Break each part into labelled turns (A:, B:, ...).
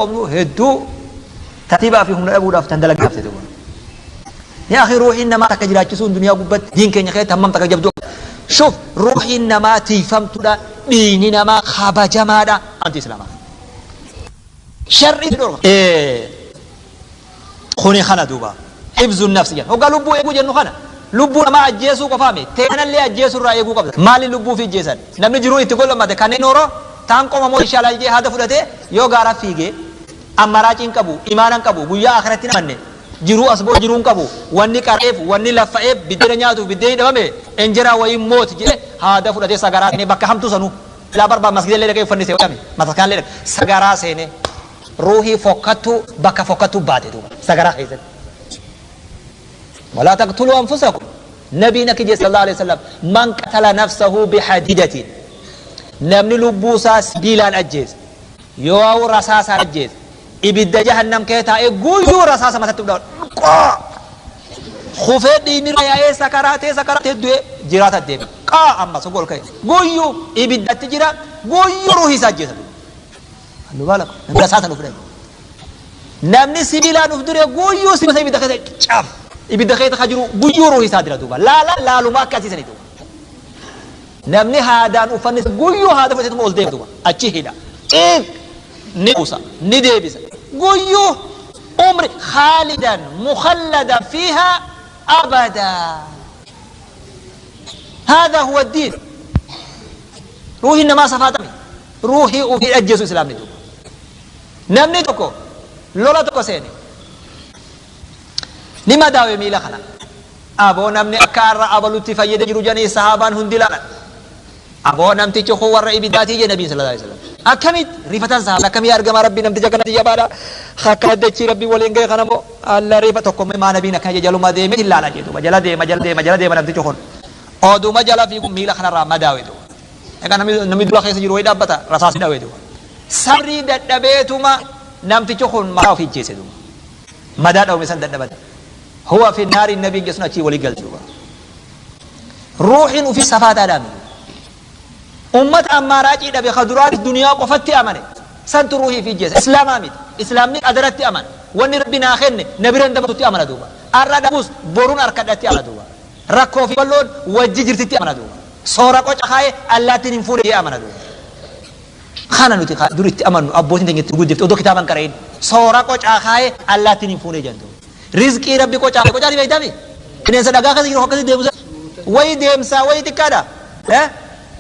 A: qabnu hedduu tartiibaa fi humna dhabuudhaaf tan dalagee hafte duuba. Yaa akhi, ruuhiin namaa takka jiraachisuun duniyaa gubbatti diin keenya keessatti hammam takka jabduu. Shuf, ruuhiin namaa tiiyfamtuudha, dhiigni namaa kabajamaadha amantii islaamaa. Sharri dhorka. Kuni kana duuba. Hifzu nafsi jenna. Hoggaa lubbuu eeguu jennu kana lubbuu namaa ajjeesuu qofaa miti. Teenallee ajjeesuu irraa eeguu qabda. Maali lubbuu fi ajjeesan? Namni jiruu itti gollamate kanneen oro taan qoma moo inshallah jee haada fudhatee yoo gaara fiigee ammaraacii hin qabu, imaana hin qabu, guyyaa akhiratti hin amanne, jiruu as boo jiruu hin qabu, wanni qara'eef, wanni laffa'eef, biddeena nyaatuuf biddeenni dhabame, injeraa wayii moot jedhee haada fudhatee sagaraa seenee bakka hamtuu sanuu silaa barbaad masgidallee dhaqee uffanni see mataskaallee dhaqee sagaraa seenee ruuhii fokkattuu bakka fokkattuu baate duuba sagaraa keessatti. Walaa taqtuluu anfusakum, nabiin akki jedhe sallallahu alaihi wasallam: man qatala nafsahu bihadidatin, namni lubbuu isaa sibiilaan ajjeese yoo rasaasaan ajjeese, ibidda jahannam kee taa'ee guyyuu rasaasa matatti qaa kufee dhiigni yaa'ee sakaraatee sakaraatee du'e jiraata deeme qaa ammas gol ka'e guyyuu ibiddatti jira, guyyuu ruuhii isaa ajjeesa duuba. Halluu baala namni rasaasa uf dhabe, namni sibiilaan uf dure, guyyuu sibiila ibidda keessa caf ibidda keessa ka jiru guyyuu ruuhii isaa dira duuba. Laala laaluma akkasii sanii duuba. Namni haadaan uffanni guyyuu haada fudhatee ol deema duuba, achi hidha, xiiq ni buusa, ni deebisa guyyuu umri khaalidan mukhalladan fiihaa abadaa. هذا هو الدين. Ruuhiin namaa safaatame, ruuhii ufii ajjeesu islaamni duuba. Namni tokko lola tokko seene, ni madaawe miila kana. Aboo, namni akka har'a abalutti fayyada jiru jedhanii sahaabaan hundi ilaalan. Aboo, namtichi kun warra ibiddaatii jedhe nabiin sallallahu alaihi wasallam. Akkamitti rifatan sahaabaan, akkamii argama rabbi namticha kanatti jabaadha akka dachii rabbi waliin ga'e kana moo alla rifa tokko maa nabiin akkana jaluma deemee ilaala jedhu, jala deema, jala deema, jala deema. Namtichi kun oduma jala fiigu miila kanarraa madaawe duuba. Egaa namni dura keessa jiru wayi dhaabbata rasaasni dhawe duuba. Sabrii dadhabeetuma namtichi kun mataa ofii ajjeese duuba. Madaa dhawme san dadhabate. Huwa fi naari nabiin jechuun achii walii galche duuba. Ruuxiin ofii safaataadhaan ummata ammaaraacii dhabe ka duraanis duniyaa qofatti amane santu ruuhii fi jeessa. Islaamaa miti. Islaamni qadaratti amana. Wanni rabbi naa kenne na bira hin dabartutti amana duuba. Arra dhabus boruun harkadhatti amana duuba. Rakkoo fi bal'oon wajji jirtitti amana duuba. Soora qoca kaayee allaattiin hin fuune jee amana duuba. Kana nuti dur itti amannu, abbootiin teenya itti guddifte odoo kitaaban qara'in. Soora qocaa kaayee allaattiin hin fuune jedhan duuba. Rizqii rabbi qocaa kaayee, qocaa ni beektami? Bineensa dhagaa keessa jiru akkasii deemsa. Wayi deemsaa wayi xiqqaadha.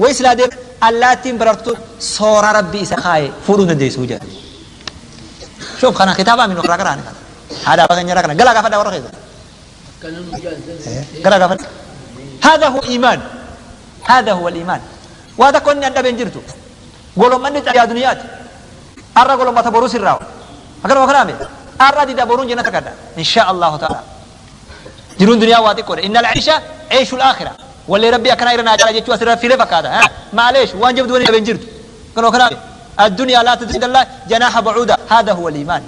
A: Wayi silaa deem allaattiin barartu soora rabbi isa kaaye fuudhuu hin dandeessu jedhan. Shuf, kana kitaaba aminu irraa qara'ani kana. Haadha abbaa keenya irraa kana galaa gaafadhaa warra keessa. Gara gaafadha. هذا هو إيمان، هذا هو الإيمان. Waa tokko inni an dhabe hin jirtu. Golommanni xayaa duniyaati. Arra golommata boruu sirraawa. Akkanuma kanaame arra dida boruun jannata kadha. إن شاء الله تعالى. Jiruun duniyaa waa xiqqoodha. إن العيش عيش الآخرة. Wallee rabbii akkana irra naa caala jechuu asirra file fakkaata. معليش, waan jabdu wani dhabe hin jirtu. Akkanuma kanaame الدنيا لا تزيد الله جناح بعوضة. هذا هو الإيمان.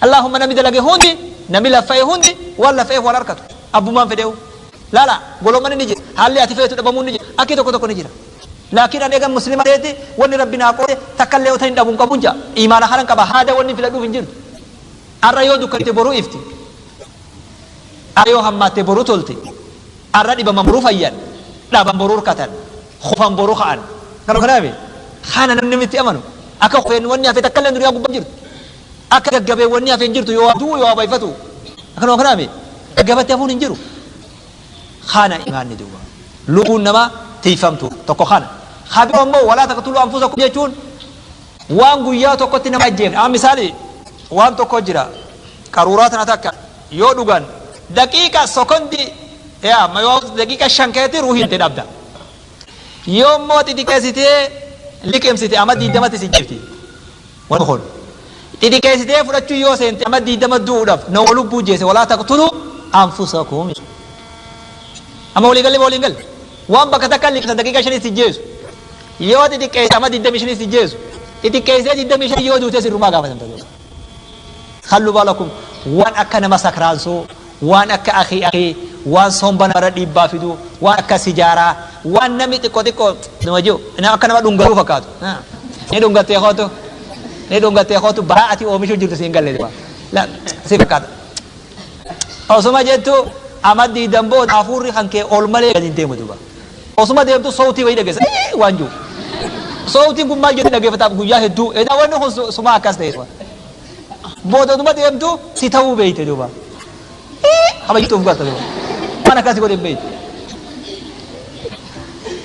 A: اللهم namni dalage hundi, namni laffa'e hundi waan laffa'eef wal harkatu. Abbummaan fedheewu laala golomani ni jira, haalli ati feetu dhabamuun ni jira, akki tokko tokko ni jira, laakiin ani egan muslima ta'eeti wanni rabbi naa qoode takkallee yoo ta'in dhabuun qabuun jaa. Imaana kanan qaba, haada wanni filadhuuf hin jirtu. Arra yoo dukkanite boruu ifti, arra yoo hammaatte boruu tolti, arra dhibaman boruu fayyan, dhaban boruu hirkatan, kufan boruu ka'an. Kana kanaami kana namni itti amanu akka kufeen wanni hafe takkallee duniyaa gubbaa jirtu, akka gaggabee wanni hafe hin jirtu, yoo du'u yoo bayfatu. Akkanuma kanaami gaggabatti hafuun hin jiru. Kana imaanni duuba. Lubbuun namaa tiifamtu tokko kana. Habib ammoo ولا تقتلوا أنفسكم jechuun waan guyyaa tokkotti nama ajjeefne. Amma misaali waan tokko jira, qaruuraa tana takka yoo dhugan daqiiqa sokondii yaa amma yoo daqiiqa 5 keetti ruuhii itti dhabda. Yoo immoo xixiqqeessitee liqimsite amma 20tti si jibti. Wanni kun xixiqqeessitee fudhachuu yoo seente amma 20 du'uudhaaf nama lubbuu jeese. ولا تقتلوا أنفسكم. Amma walii galle, waliin galle, waan bakka takka liqimsa daqiiqa 5 si jeesu, yoo xixiqqeesse amma 25 si jeesu, xixiqqeessee 25 yoo duute sirrumaa gaafatamta duuba. خلوا بالكم, waan akka nama sakraansuu, waan akka akii akii, waan somba namarra dhiibbaa fidu, waan akka sijaaraa, waan namni xiqqoo xiqqoo nama jiru, nama akka nama dhungatuu fakkaatu ni dhungattee kootu. Ni dhungattee kootu baraa ati oomishuu jirtu siin galle duuba. Si fakkaata. Osuma jettu ama diidan booda hafuurri kan kee ol malee gadi hin deemu duuba. Osuma deemtu sowtii wayii dhageessa waan jiru. Sowtiin kun maal jedhu dhageeffataaf guyyaa hedduu. Edaa wanni kun suma akkas ta'e. Booda osuma deemtu si ta'uu beeyte duuba. Kabajtuuf garta duuba. Waan akkasii godhe hin beeytu.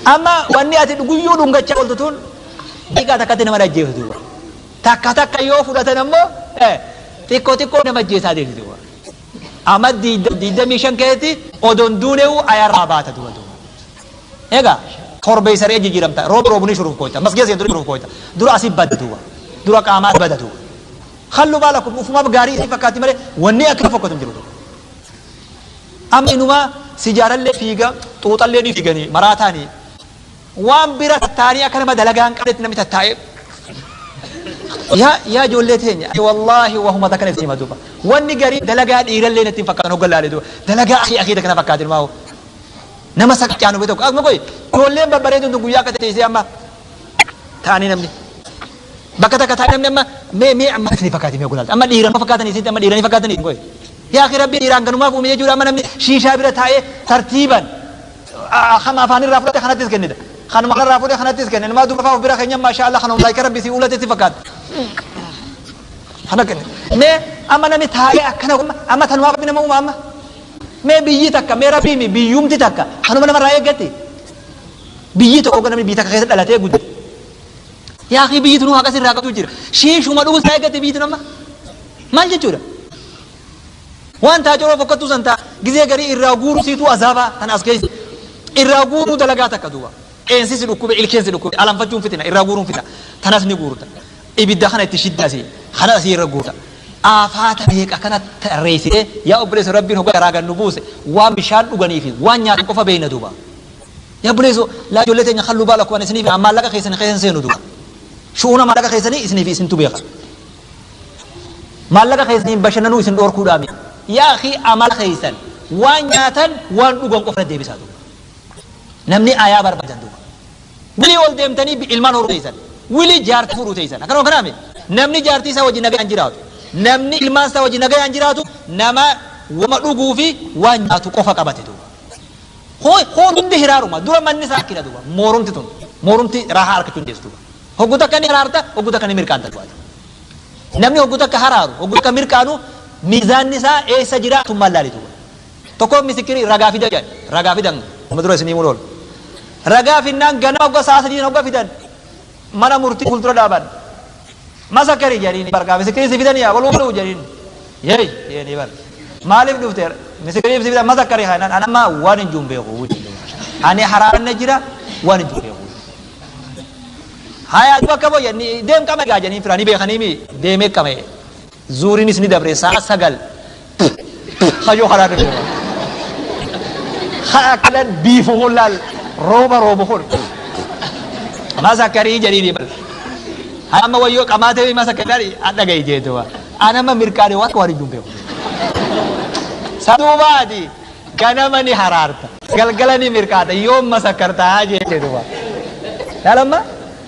A: Amma wanni ati guyyuu dhungachaa ooltu tun daqiiqaa takkatti nama ajjeeftu duuba. Takka takka yoo fudhatan ammoo xiqqoo xiqqoo nama ajjeesaa deemti duuba. Amma 25 keessatti odoon duune'uu ayarraa baata duuba duuba. Egaa korbeessa re'ee jijjiiramta. Rooba roobu ni shuruuf kooyta. Masgiida seentu ni shuruuf kooyta. Dura asii bada duuba. Dura qaamaa bada duuba. Hallu baalakum ufumaaf gaarii isin fakkaatti malee wanni akka fokkatu hin jiru duuba. Amma inumaa sijaarallee fiiga xuuxallee ni fiiganii maraataanii waan bira tattaanii akka nama dalagaa hin qabnetti namni tattaa'ee yaa yaa ijoollee teenya wallaahi wahuma takka isin hima duuba wanni garii dalagaa dhiirallee natti hin fakkaatan hoggan laale duuba dalagaa akii akii takka na fakkaatin maa nama saqacaan dhufe tokko akkuma koyi ijoolleen babbareeduun tun guyyaa akka teessee amma ta'anii namni bakka takka taa'ee namni amma mee mee amma isin fakkaati mee hoggan amma dhiira fakkaatan isin amma dhiiranii fakkaatan isin koyi yaa akhi rabbi dhiiraan ganumaaf uume jechuudha amma namni shiishaa bira taa'ee tartiiban kama afaan irraa fudhate kanattis kennita kanuma kanarraa fudhate kanattis kenna ilmaa duba fa'aa of bira keenya maashaa Allah kanuma malaayika rabbi si uulate si fakkaata kana kenne mee amma namni taa'ee akkana amma tanumaaf rabbi nama uuma amma mee biyyi takka mee rabbii mi biyyumti takka kanuma namarraa eeggatti biyyi tokko namni biyyi takka keessa dhalatee guddate yaa akhi biyyi tunuu haqa sirraa qabdu jira shiishuma dhugu sirraa eeggatti biyyi tun amma maal jechuudha Waan taa coroo fokkattuu san taa gizee garii irraa guuruu siituu azaabaa tana as keessa irraa guuruu dalagaa takka duuba qeensi si dhukkube ilkeen si dhukkube alanfachuun fitina irraa guuruun fitina tanas ni guurta ibidda kana itti shidda asii kana asii irra guurta aafaata meeqa kana tarreessitee yaa obboleessa rabbiin hoggaa garaa gad nu buuse waan bishaan dhuganii fi waan nyaatan qofa beeyna duuba yaa obboleesso laa ijoollee teenya kalluu baala kuban isiniif maallaqa keessan keessa seenu duuba shu'uuna maallaqa keessanii isiniif isintu beeka Maallaqa keessaniin bashannanuu isin dhoorkuudhaa miti. Yaa akhii amala keessan waan nyaatan waan dhugan qofa irra deebisaa duuba. Namni ayaa barbaadan duuba. Wilii ol deemtanii ilmaan horuu teessan. Wilii jaartii fuudhuu teessan. Akkanuma kanaa mi? Namni jaartii isaa wajjin nagayaan jiraatu. Namni ilmaan isaa wajjin nagayaan jiraatu nama wama dhuguu fi waan nyaatu qofa qabate duuba. Kun hundi hiraaruma. Dura manni isaa rakkina duuba. Moorumti tun. Moorumti raahaa argachuu hin deessu duuba. Hoggu takka ni haraarta, hoggu takka ni mirqaanta duuba ati. Namni hoggu takka haraaru, hoggu takka mirqaanu miizaanni isaa eessa jira atummaan laali duuba. Tokko misikkirii ragaa fida jedhan. Ragaa fidan amma dura isinii himuun oolu. Ragaa finnaan ganama hogga sa'a 3 hogga fidan mana murtii fuuldura dhaaban. Masakari jedhaniin bargaa misikkirii si fidanii yaa waluu jedhaniin. Yeey jedhanii bar. Maaliif dhufte misikkirii si fidan masakari kanaan an amma waan hin jiru beeku. Ani haraaranna jira waan hin jiru beeku. Haya duba akka boyya ni deem qama egaa jedhanii firanii beekanii mi deemee qama'e. Zuuriinis ni dabre sa'a 9 kajoo karaa dhufe. Akkanan biifu kun laal rooba roobu kun. Masakkarii jedhii ni bal. Haya amma wayyoo qamaatee masakkarii adha gahi jee duba. Ana amma mirqaane waan waan hin beeku. Saduubaati Ganama ni haraarta, galgala ni mirqaata, yoom masakkarta jette duuba. Laal amma,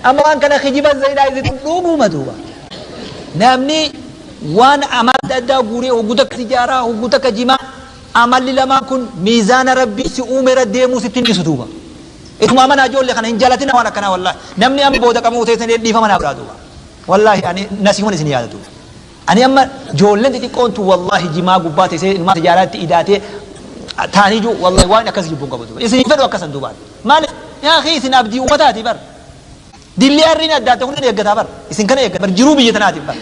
A: amma waan kana kijiban zayidaa isitu dhuguma duuba. Namni waan amala adda addaa guuree hogguu takka sijaaraa, hogguu takka jimaa, amalli lamaan kun miizaana Rabbii si uume irra deemuu sitti hin dhiisu duuba. Ituma amanaa ijoollee kana hin jaalatina waan akkanaa wallaahi. Namni amma booda qama'uu teessan dhiifama naa godhaa duuba. Wallaahi ani nasihuman isin yaada duuba. Ani amma joolleen xixiqqoon tun wallaahi jimaa gubbaa teessee ilmaan tijaaraatti idaatee taanii jiru wallaahi waan akkas jibbuun qabu duuba. Isin hin fedhu akkasan duubaan. Maaliif? Yaa akii isin abdii uummataati bar. Dilli arriin addaatte kun eeggataa bar. Isin kana eeggata bar jiruu biyya tanaatiif bar.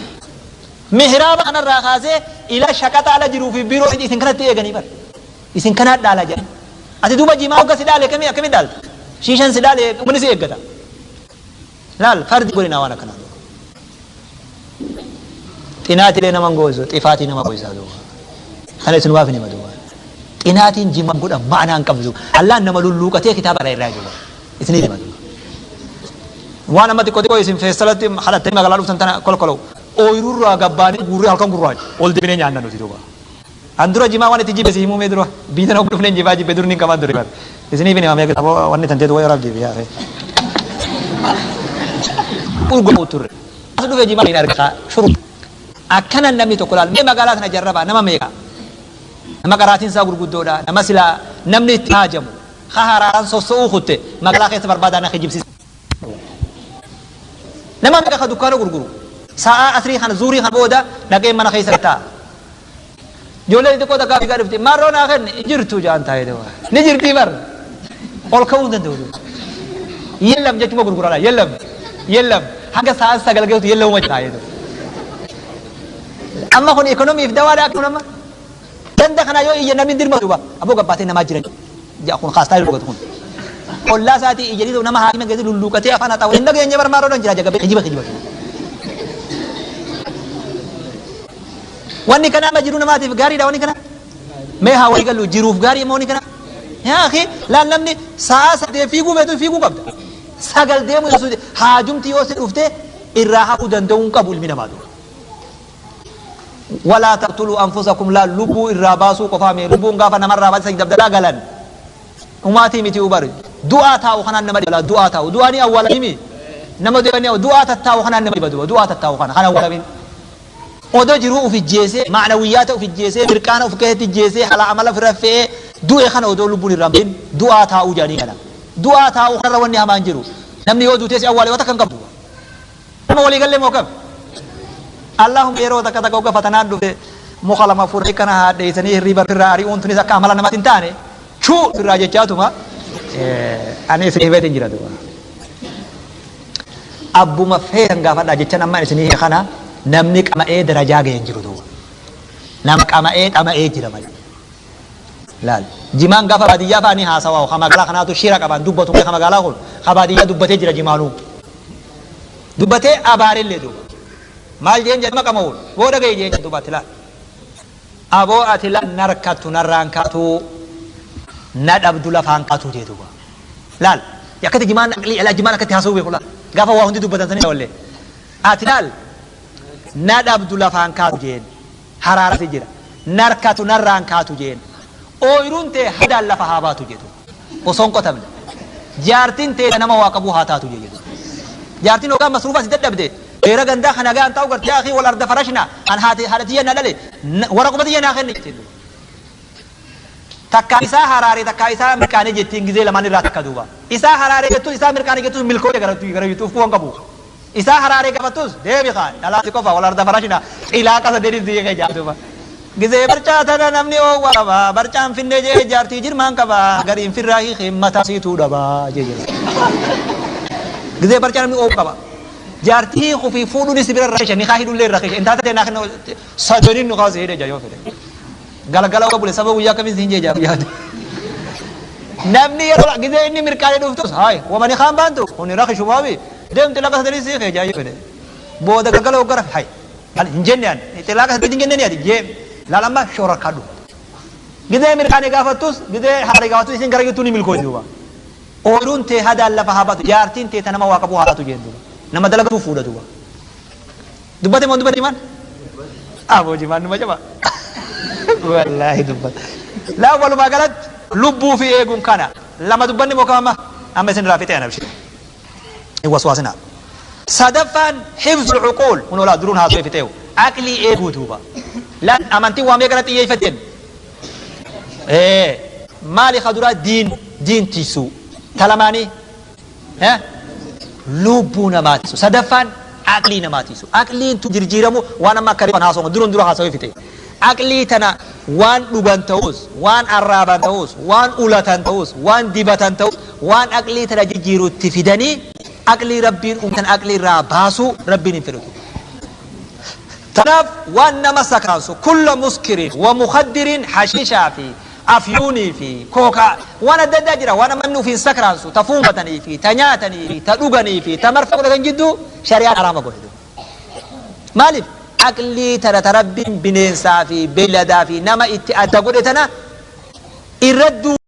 A: Mihraaba kanarraa kaasee ila shaqaxa ala jiruu fi biroo isin kanatti eeganii bar. Isin kanaa dhaala jedhan. Ati duuba jimaa hogga si dhaale akkamii akkamii dhaalta? Shiishan si dhaale uummanni si eeggata. Laal fardi godhinaa waan akkanaa duuba. Xinaatilee nama hin gooysu xifaatii nama gooysaa duuba. Kana isinumaaf hin hima duuba. Xinaatiin jimaan godhan ma'anaa hin qabdu duuba. Allaan nama lulluuqatee kitaaba irraa irraa duuba. Isinii hima duuba. Waan amma xiqqoo xiqqoo isin feestalatti hadhattanii magaalaa dhuftan tana kolkolawu. Ooyiruurraa gabbaanee guurree halkan gurraacha ol deebinee nyaanna nuti duuba. An dura jimaa waan itti jibbe si himuu mee dura biyya tana dhufneen jimaa jibbe dur nin qaban ture bar isiniif hin himamee aboo wanni tanteetu wayi rabbi yaa urgoo turre. As dhufe jimaa hin argaa shuru. Akkana namni tokko laal mee magaalaa tana jarrabaa nama meeqa? Nama qaraatiin isaa gurguddoodha. Nama silaa namni itti haajamu. Ka haraaraan sosso'uu kutte magaalaa keessa barbaadaa na kijibsiisa. Nama meeqa ka dukkaana gurguru. Sa'aa asrii kana zuurii kana booda dhaqee mana keessa taa'a. Ijoollee xixiqqoo takkaa fiigaa dhufti. Maarroo naa kenni hin jirtu jaan taa'ee duuba. Ni jirtii bar. Ol ka'uu hin danda'u duuba. Yellam jechuma gurguraadha. Yellam. Yellam. Hanga sa'aan 9 gahutti yellamuma taa'ee duuba. Amma kun ikonomiif dawaadha akkuma nama. Ganda kanaa yoo iyya namni dirma duuba. Aboo gabbaatee namaa jira. Ja'a kun kaastaa dhugatu kun. Ollaa isaatii iyyanii nama haakima geessu lulluuqatee afaan haxaa'u hin dhageenye bar maarroodhaan jira jagabee kijiba kijiba. Wanni kana amma jiruu namaatiif gaariidha wanni kana? Mee haa walii gallu jiruuf gaarii amma wanni kana? Yaa akhi laal namni sa'aa saddeet fiiguu feetu fiiguu qabda. Sagal deemu yoo haajumti yoo si dhufte irraa hafuu danda'uu hin qabu ilmi namaa dura. Walaa taqtuluu anfusakum laal lubbuu irraa baasuu qofaa mee lubbuun gaafa namarraa baasee dabdalaa galan. Dhumaatii miti ubar du'aa taa'u kanaan nama dhiba du'aa taa'u du'aa ni awwaalamimi nama du'e ni du'aa tattaa'u kanaan nama dhiba du'aa tattaa'u kana kan awwaalamin. Odo jiruu uf ijjeesee, ma'nawiyyaata uf ijjeesee, mirqaana uf keessatti ijjeesee, halaa amala ufirra fe'ee du'e kana odoo lubbuun irraa hin bahin du'aa taa'uu jedhanii kana. Du'aa taa'uu kanarra wanni hamaan jiru. Namni yoo duutee si awwaale waa takka hin qabdu. Amma walii gallee moo akkam? Allahumma yeroo takka takka hogga fatanaan dhufte muka lama fuudhanii kana haadheessanii hirriiba ofirraa ari'uun tunis akka amala namaatti hin taane chuu ofirraa jechaatuma ani isin himeetiin jira duuba. Abbuma feetan gaafadhaa jechan amma isinii hime kana namni qama'ee darajaa gahe hin jiru duuba. Nama qama'ee dhama'ee jira malee. Laal. Jimaan gaafa baadiyyaa fa'a ni haasawaa ka magaalaa kanaatu shira qabaan dubbatu malee ka magaalaa kun ka baadiyyaa dubbatee jira jimaanuu. Dubbatee abaarellee duuba. Maal jeen jedhama qama'uun booda gahe jeen duuba ati laal. Aboo ati laal narkattu narraan kaatuu na dhabdu lafaan kaatuu jee duuba. Laal akkatti jimaan aqlii alaa jimaan akkatti haasa'uu beeku laal. Gaafa waa hundi dubbatan sanii wallee. Ati laal na dhabdu lafaan kaatu jeen. Haraara si jira. Narkatu narraan kaatu jeen. Ooyruun tee hadaan lafa haa baatu jedhu. Osoo hin qotamne. Jaartiin tee nama waa qabuu haa taatu jee jedhu. Jaartiin hoggaa masruufa si dadhabde. Beera gandaa kana gaan taa'u garte yaa akii wal arda farashna an haati haadha tiyya na dhale waraquma tiyya naa kenni jettiin. Takkaa isaa haraare takkaa isaa mirqaane jettiin gizee lamaan irraa takka duuba. Isaa haraare jettus isaa mirqaane jettus milkooyte gara gara yutuuf kuwan qabu. Isaa haraare gafattus deemi kaa dhalaa si qofa wal arda farashina xilaaqa sadeetin si hiike jaa duuba. Gizee barcaa tana namni oowwa qaba barcaan finne jee jaartii jirmaan qaba gariin firraa hiike mataa siituu dhaba jee jira. Gizee barcaa namni oowwa qaba. Jaartii hiiku fi fuudhuunis bira irra keessa nikaa hidhullee irra keessa intaata tee naa kenna sadaniin nu kaasee hidhe jaa yoo fedhe. Galgala oga bule saba guyyaa kamiin siin jee jaa Namni yeroo gizee inni mirqaanee dhuftus haay wamani kaan baantu kuni rakishu maabi deemti laqa sadanii sii kee jaa yoo fedhe. Booda galgala ogga rafe haay hin jenne ani xilaaqa sadii hin jenne ati jee laal amma shoora kadhu. Gizee mirqaanee gaafattus gizee haaree gaafattus isin gara jirtuu ni milkooti duuba. Ooyiruun tee hadaan lafa haa baatu jaartiin tee ta nama waa qabuu haa taatu jeen duuba. Nama dalagatuu fuudha duuba. Dubbate moo hin dubbanne jimaan? Aboo jimaan numa jaba. Wallaahi dubbata. Laa walumaa galatti lubbuu fi eeguun kana lama dubbanne moo kam amma? Amma isin irraa fixee ana abshir. Hin waswaasinaa. Sadaffaan hifzul uquul kun olaa duruun haasawee fixeewu. Aqlii eeguu duuba. Laan amantiin waa meeqa irratti xiyyeeffatti jenne? Ee maali ka duraa diin diin tiisuu. Ta lamaanii Lubbuu namaa tiisu. Sadaffaan aqlii namaa tiisu. Aqliin tun jirjiiramu waan amma akka reefan haasawama duran dura haasawee fixe. Aqlii tana waan dhugan ta'us, waan arraaban ta'us, waan ulatan ta'us, waan dibatan ta'us, waan aqlii tana jijjiiru itti fidanii aqlii Rabbiin uume tana aqlii irraa baasuu Rabbiin hin fedhu. Tanaaf waan nama sakraansu kulla muskirin wa mukhaddirin hashiishaa fi afyuunii fi kookaa waan adda addaa jira waan amma namni ufiin sakraansu ta fuunfatanii fi ta nyaatanii fi ta dhuganii fi ta marfee godhatan jidduu shari'aan haraama godhe duuba. Maaliif aqlii tana ta Rabbiin bineensaa fi beeyladaa fi nama itti adda godhe tana irra duulanii.